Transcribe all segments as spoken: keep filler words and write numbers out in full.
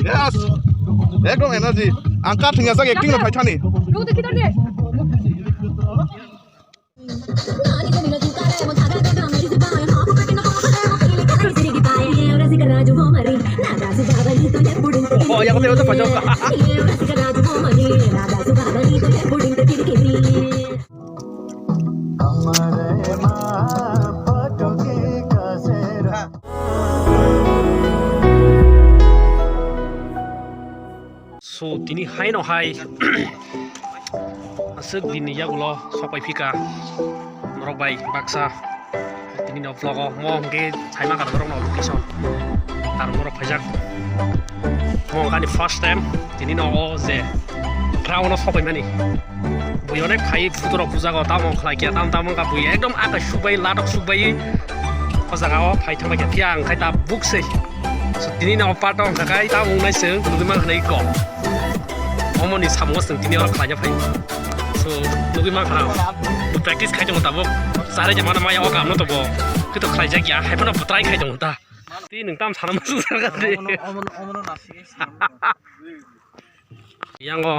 Yes. Ekdom energy. Ang ka thwngya sak acting no phaithani. Oh, yang kata itu pajok. So, tini haino hai aswk dinni yagulo sokpai phika norok bai baksa. Tini no vlog o mo hwnkhe saima kha norok no location. Tar norok phaijak. Mo hwnkhe ani first time tini no o je ground o sokpai mani. Bui onek phai photo rok bujago, tamo khlai kya, tam tamo wngkha bui ekdom akai sukbai, latok sukbai o jaga o phai thangbai kya, phiya ang khai ta buk se. So, tini no part wngkha khai tamo wngnai se nugui mankha nai ko. Omo ni samungo chwng tini oro khlaina phai. So, nugui mankha na. Bo practice khai tongo tabuk. Chare jemana maya o kam no to bo. Kito khlai jak ya, hai phano bo try khai tongo ta. Tini nwng tam sana masuk jaga de. Omono, omono, omono nasi. Yango.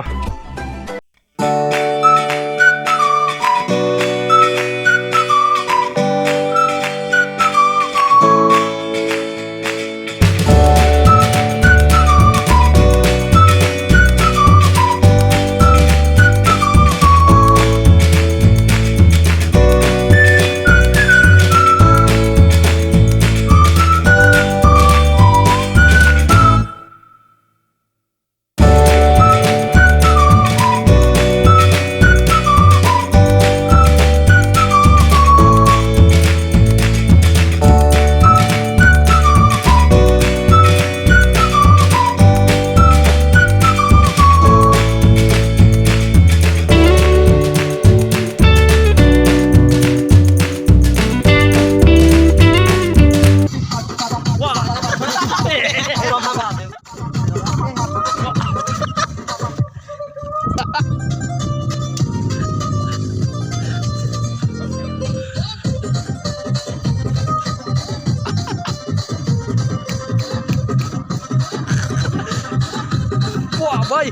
Wah, boy.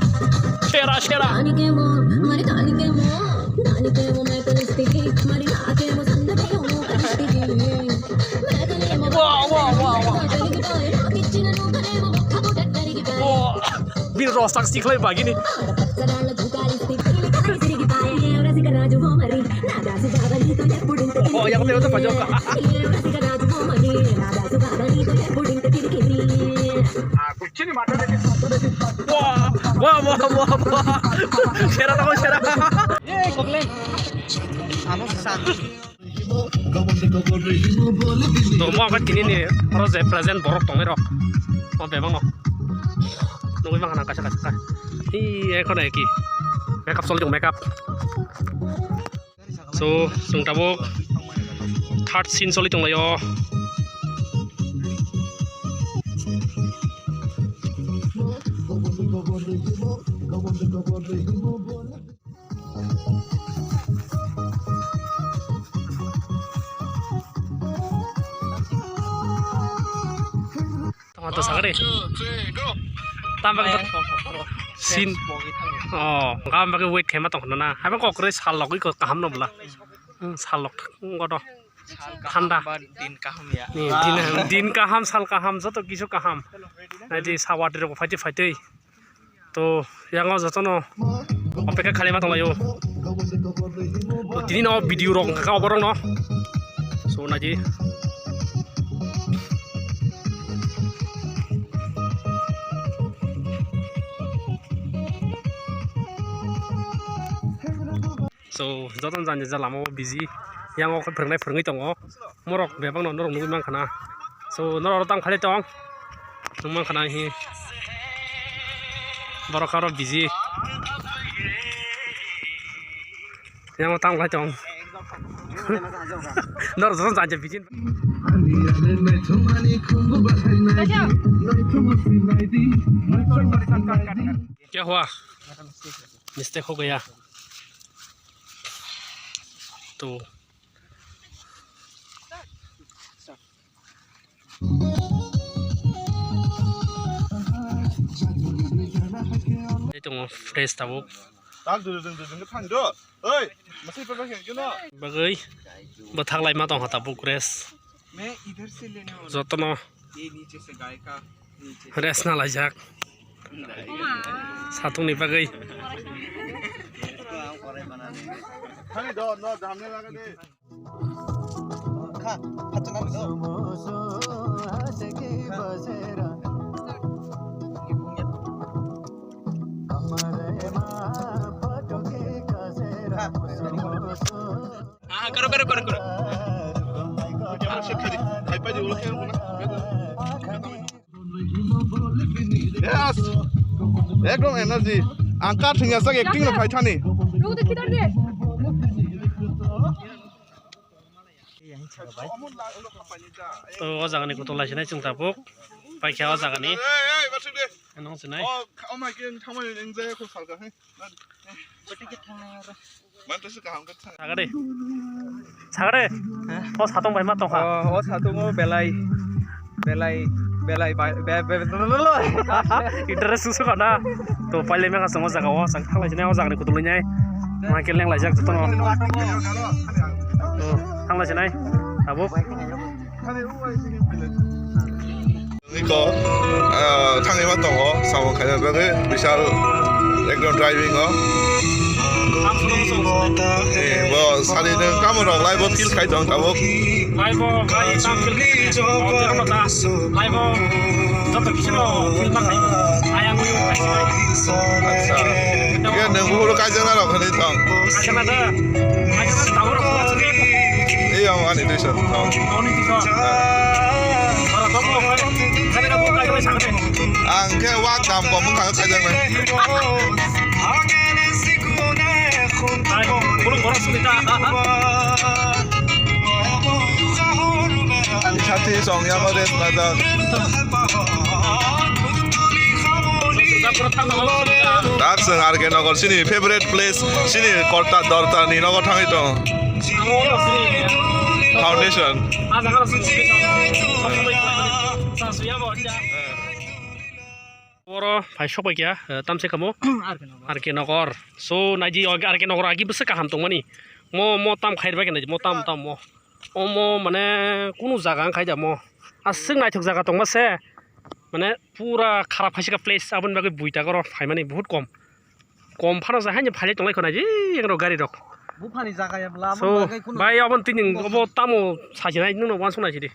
Sera, sera. Wah, wah, wah, wah. Wah. Bini rosak sikhlai bagini. Oh, yang teo to pajok. Wah, wah, wah, wah, wah. Sera tamo sera. Eh, kokle. Amo sa. To mo khe tini ni oro je present borok tongwi rok o bebak no nugwi mankha na kaisa kaisa khe hi ekhono eki makeup choli tongo makeup. So chwng tabuk third scene choli tonglaio. Tama to sagade. Tama bagwi sin. Oh, gam bagwi wait khaima tong khna na. Haiba kok kwrwi sal logwi kok kaham no bwla. Hmm, sal lok thang godo. Thanda. Din kaham ya. Ni, din, din kaham, sal kaham, joto kisu kaham. Naidi sawatwi rok phaitwi phaitwi. To, yango jotono opeka khalima tonglaio. To, tini no video rok wngkha oborok no. So, naidi. So, jotono jani ja lama o busy. Yango khe phwrwngnai phwrwngwi tongo. Morok bebak no norok nugwi mankha na. So, norok oro tamo khalai tong. Nung mankha na hi. Borok oro busy. Yango tamo khalai tong. Norok jotono jani ja busy. Kya hua? Mistake ho gaya. To. Tongo fresh tabuk. Tak duduk duduk duduk thang do. Oi, masih pepe khe kino. Bagwi bwthak laima tongkha tabuk fresh. मैं इधर से लेने वाला Jotono ये नीचे से गाय का नीचे से। Rest na laijak. Satung ni bagwi. इसको हम करे बनाने। खाली दो, दो, दामने लगा दे। खा, खा, चला दो। हाँ, करो, करो, करो, करो। Yes. Ekdom energy. Ang kar thwngya sak acting no phai thani. रुक दे, किधर दे? To o jaga ni kutung lai sinai chwng tabuk. Paikha o jaga ni. Hey, hey, bathik de. Ano sinai. Oh, oh my God, thamai neng jaya ko salka hai. Sagade. Sagade. O satung bai ma tongkha. O, o satungo belai. Belai. Belai bai. Be, be, be, interest susu kana. To paile mega songo jaga o sang thalai jene o jaga ni kutuloi nai. Ma ke leng lai jak jotono. To thalai jene. Abo. Iko, ah, thangwi ma tongo, samung khaina bagwi, bisal ekdom driving o. Eh, bo sari no tamo rok lai bo feel khai tong tabuk. Lai bo, lai tam feel khai tong. Lai bo, joto kisu no feel ma khai. Ayang wi khai khai. Acha. Ye nang buhuru kaijana rok khani tong. Kaijana da. Kaijana tabuk rok. Iya, ani tuition. Ani tuition. Ang khe wak dam kok bwkha khaijak nai. Ani sati song yama res najak. Tak seng R K Nagar sini favorite place sini korta dorta ni nogo thangwi tong. Foundation. Oro phai sok bai kya, eh, tamse kamo. R K Nagar. So, naidi R K Nagar agi bwswk kaham tongmani. Mo, mo tam khair bai khe naidi, mo tam, tam mo. Omo mane kunu jaga wngkha da mo. Aswk naithok jaga tongma se. Mane pura kharap khaisika place, aboni bagwi buita goro phaimani buhut kom. Kom phano sa haino phailai tonglai khwna, jeng rok gari rok. Buphani jaga ya bla, so, abo bagwi kunu bai, aboni tini obo tamo sajinai nwngno uansuknai sidi.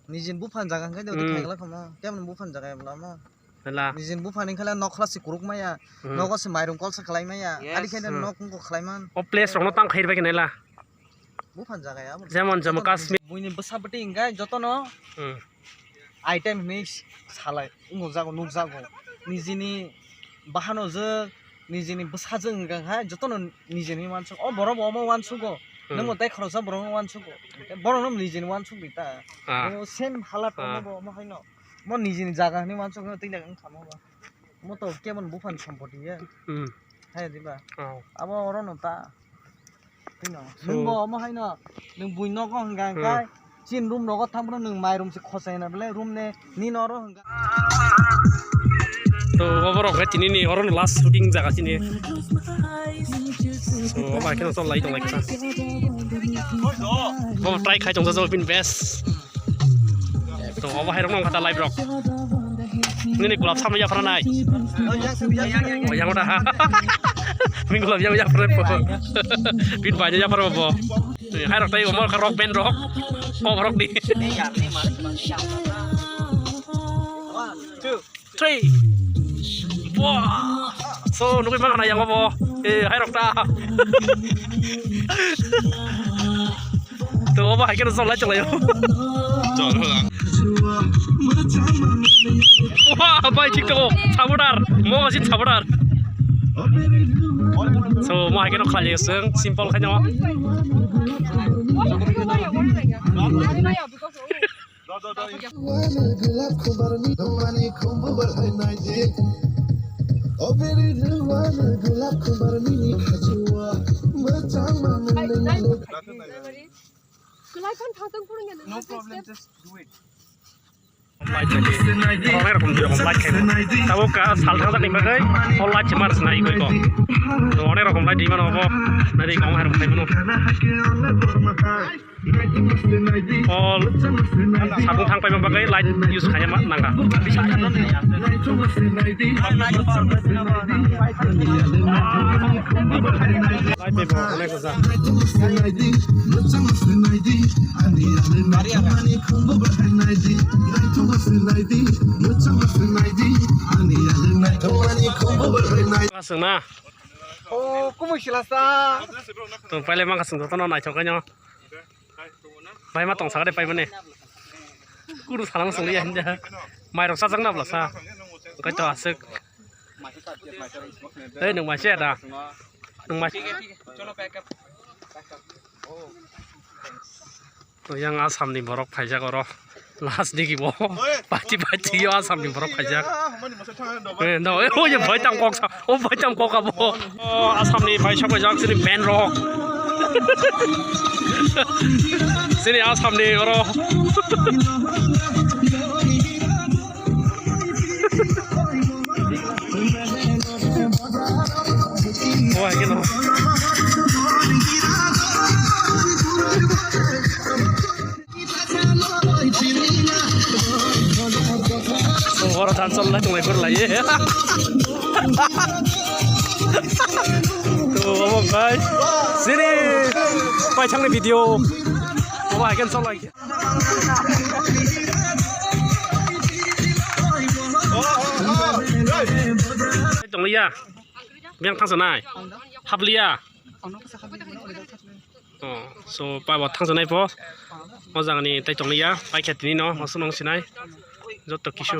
Nijin buphani jaga hwnkhe de, hmm, khaigla khamo. Kemon buphani jaga ya bla mo? Hela. Nijin buphani khala nokhla si kuruk maya. Hmm. Nogo si mairung kolsa khlai maya. Yes. Adi khe de, hmm, nok wngkok khlai man. O place rokno tam khair bai khe naila. Buphani jaga ya. Jemon Jammu Kashmir. Buini bwsa bwtwi hwnkhe jotono, hmm, item hinwi salai, wngjago, nukjago. Nijini bahano je, nijini bwsajwk hwnkha khe jotono nijini wansuk. O borok bo omo wansugo. Hmm. Nwngbo tei khoroksa borokno wansugo. Borokno nijini wansuk di ta. Ah. Bo same halat, ah, omo bo omo haino. Mo nijini jaga hinwi wansuk no twi wngkha mo ba. Mo to kemon buphani sompoti ye. Hmm. Hai diba? Oh. Abo oro no ta. Tino. So, nwng bo omo haino, nwng bui nogo hwnka, hmm, hwnkhe, chin room nogo thang phano nwng mai room se khosai na bele room ne nini oro hwnka. To obo rok khe tini ni oro ni last shooting jaga chini. So obo hai kheno chol lai tong lai kha. Bo try khai tong jago bini best. To obo hai rok nang kha ta live rok. Nini gulab sama ya phara nai. Oh, yang udah ha. Min gulab yang ya phara po. Bin banyak ya phara po. Hai rok tai omo kha rock band rok. Pop rok di. Three. Wah. So nugui mana yang obo. Eh, hai rok ta. To obo hai khe no chol lai chol lai. Chol lang. Wah, bai thik to. Sabudar. Mo asin sabudar. So mo hai khe no khlai seng simple khai no. No problem, just do it. Light naidi. Onek rokom dui rokom light khaimo. Tabuk ka sal thangjakni bagwi o light se mar swnai goi ko. To onek rokom light di mano obo. Nari kom har khaimo no. All sabung thang paima bagwi light use khaiya ma nangkha. Light bebo onek rijak. Aswk na? O, kubui sila sa. Tong paile mangkha chwng jotono naithok khaino. Bai ma tong sakha de pai mani. Kunu salam song ya hinja. Mai rok sajak na bla sa. Kai to aswk. Ei nwng mai se da. Nwng mai. To yang Assam ni borok phaijak oro. Last digi bo. Party party yo Assam ni borok phaijak. Eh, no, eh, oh, ye bhai tam kok sa. Oh, bhai tam kok abo. Oh, Assam ni bhai sok jak sini band rok. Sini Assam ni oro. Oh, hai keno. Oro than sol lai tonglai kor lai. To obo guys. Sini paithangni video. Obo hai keno sol lai. Tongliya. Biyang thangsa nai. Habliya. Oh, so pa bo thangsa nai po. O jagani tai tongliya. Pai khe tini no, masu nong sinai. Joto kisu.